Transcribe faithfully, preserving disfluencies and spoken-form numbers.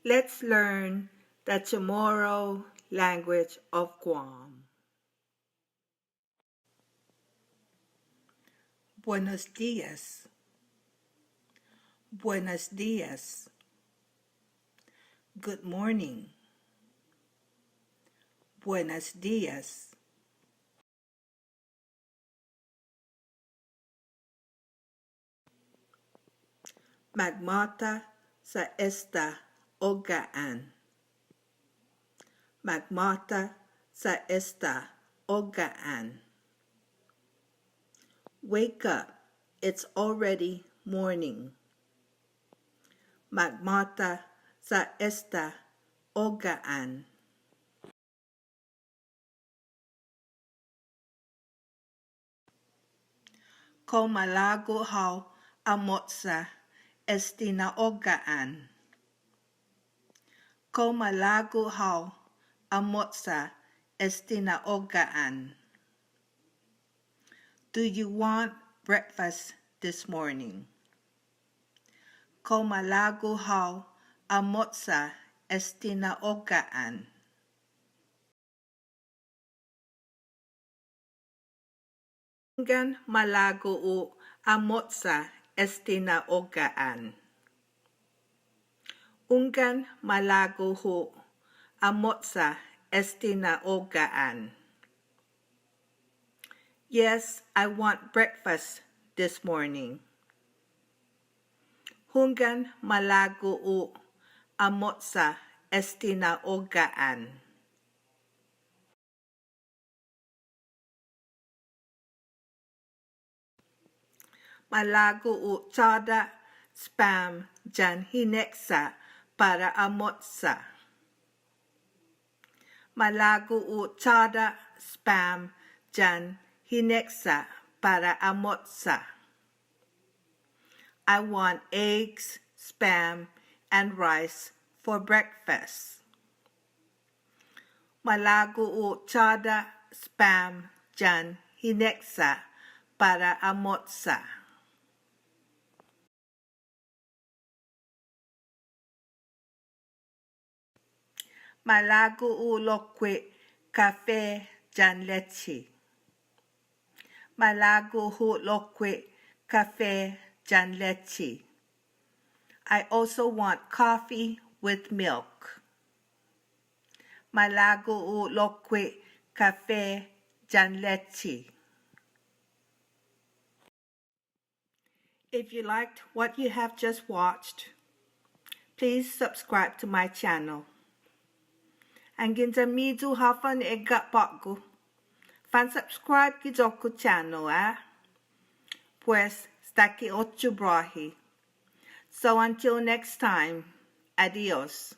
Let's learn the Chamorro language of Guam. Buenos dias. Buenos dias. Good morning. Buenos dias. Magmåta sa' esta ogga'an. Magmåta sa' esta ogga'an. Wake up, it's already morning. Magmåta sa' esta ogga'an. Kao malago' hao almotsa este na ogga'an? Kao malago' hao almotsa este na ogga'an? Do you want breakfast this morning? Kao malago' hao almotsa este na ogga'an? Hunggan malago' yu' almotsa este na ogga'an. Hunggan malago' yu' almotsa este na ogga'an. Yes, I want breakfast this morning. Hunggan malago' yu' almotsa este na ogga'an. Malago' yu' chåda' spam yan hineksa' para almotsa. Malago' yu' chåda' spam yan hineksa' para almotsa. I want eggs, spam, and rice for breakfast. Malago' yu' chåda' spam yan hineksa' para almotsa. Malago' yu' lokkue' kafe yan leche. Malago' yu' lokkue' kafe yan leche. I also want coffee with milk. Malago' yu' lokkue' kafe yan leche. If you liked what you have just watched, please subscribe to my channel. Anggen ya-miyu håfa en egga' på'go, fan subscribe gi iyo-ku channel, eh? Pues, esta ki otro biahi. So until next time, adios.